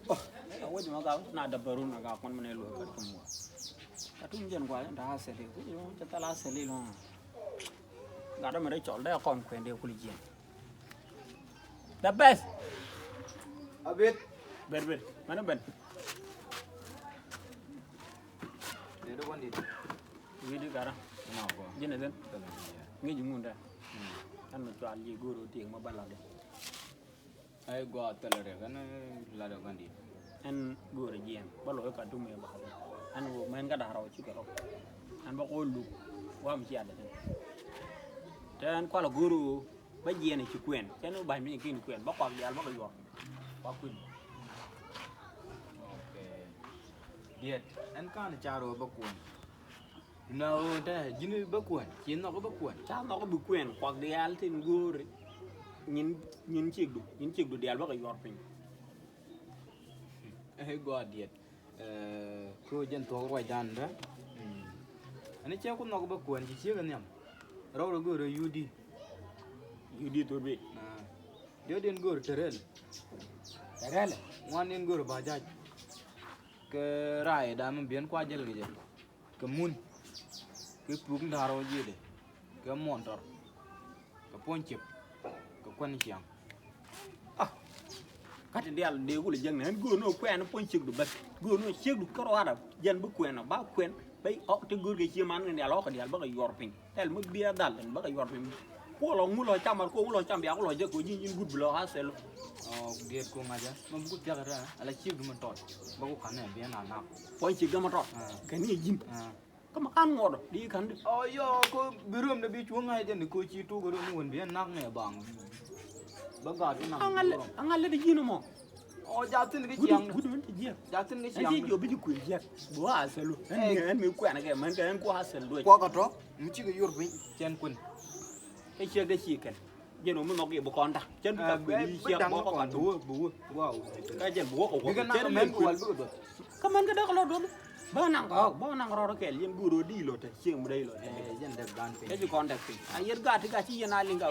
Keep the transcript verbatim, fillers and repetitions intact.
Oh, a wec mɔ gal na dabarun a gal kɔn mɛ ne luɔi Khartoum wa. Khartoum jɛn gua jɛn ta asɛli, wec mɔ cɛ thal asɛli lɔŋ. Gat dɔ mɛ rɛ cɔl dɛ kɔn kuɛn dee kuli jiɛn. The best. A bit. Bet, bet. Mɛn ben. Dee dee kɔn dit. Wi̱i̱ di gara. Nɔ kɔ. Ji̱n ɛ thin. Thin ɛ thin, yeah. Ŋi̱c ŋun dɛ. Mm. Ɛn mɛ cual ji̱ go̱o̱r ɔ tiek mɛ ba lat dɛ. Ai gɔaa thilɛ riɛk ɛn lat ɔ kɔn dit. Ɛn go̱o̱r jiɛn bä lo̱c Khartoum ɛ ba lat. Ɛn wä mɛn kä da̱r ɔ cikɛ rɔ. Ɛn bä kɔ luk wam cia dɛ thin. Tɛ ɛn kual go̱o̱r ɔ. Bä jiɛn ci kuɛn cɛn bä ba̱ny mi kin kuɛn bä kuak diaal bä kɛ yuɔr. Kuak kui̱n. Ok. Diet ɛn kan car wä bä kuɛn. Na wä tɛ ji̱n bä kuɛn ci nhɔk bä kuɛn. Ca nhɔk bä kuɛn kuak diaal tin go̱o̱ri. Nyin nyin cikdu nyin cikdu diaal bä kɛ yuɔr piny. Ɛ gɔaa diet. Ɛ, ko jɛn thuɔk ruacdan dä. Mm. Ani cɛ ku nhɔk bä kuɛn ci ciek nhiam. Rɔw rɔ go̱o̱rɛ yudi. Yudi thurbi. Ah. Diɔt din go̱o̱rɛ terɛl. Terɛl. Ŋuan din go̱o̱rɛ bajaj. Kɛ raay dam biɛn kua jɛl kɛ jɛ. Kɛ mun. Kɛ puk nda̱r wä jiɛdɛ. Kɛ muɔ̱ntɔr. Kɛ puɔ̱ny ciek kɛ kuɛn ciaŋ. Ah. Kä ti dial dee kulɛ jiäkni ɣän go̱o̱r ni ɣä kuɛn puɔ̱ny ciekdu bäth. Go̱o̱r ni ɣä ciekdu kärɔa rap jɛn bi kuɛn ɔ ba kuɛn bä ɣɔk ti go̱o̱r kɛ cie man ni dial ɣɔk kɛ dial bä kɛ yuɔr piny. Tɛl mi biɛ dhal thin bä kɛ yuɔr piny. Kuɔl ɔ ŋul ɔ cam mat kuɔ ŋul ɔ cam bia kulɔ jɛ kɛ ji̱ nyin gut bi lɔ ɣä thɛl. Ɔ diet ku ŋa̱cä ma bi ku thiakä rɛ ala ciekdu mi tɔt bä ku ka̱n nɛ biɛ na nak. Puɔ̱ny ciekdu mi tɔt. Ah. Kɛ ni ji̱n. Ah. Kä ma an ŋuɔt ɔ di ka̱n di. Ɔ yɔ ko bi röm de bi cuɔ̱ŋ ŋa̱c jɛn di ko ci tuk röm ni wän bi ɛn nak nɛ baŋ. Bä gat ti naŋ. Aŋal lɛ di ji̱n mɔ. Ɔ jathin kɛ ciaŋ. Gudi mɛn ti jiɛk. Jathin kɛ ciaŋ. Ɛn ci jɔ bi ji kuil jiɛk. Bi wa asɛlu. Ɛn mi ɛn mi kuɛn kɛ mɛn kɛ ɛn ku asɛl duec. Kuɔk atɔ mi cikɛ yor piny. Cɛn kuɛn. Kɛ ciɛk de ci kɛn. Jɛn wä mi nhɔk i̱ bi kɔn da̱ŋ cɛn bi kap kuël i̱ ciɛk bä kɔn duɔ̱ɔ̱p bi wä bi wä. Kä jɛn bi wä kɔ wä cɛn mɛn kuël. Kä mɛn kä dee kɛ lɔ duɔ̱ɔ̱p bä naŋ kɔk bä naŋ rɔɔdɔ kɛl yɛn guur wä di ilɔ tɛ cieŋ mi dee ilɔ tɛ. Jɛn dee gan piny. Kä ci kɔn dee piny a yɛn gaat ti gat ci yɛn a liŋ ka.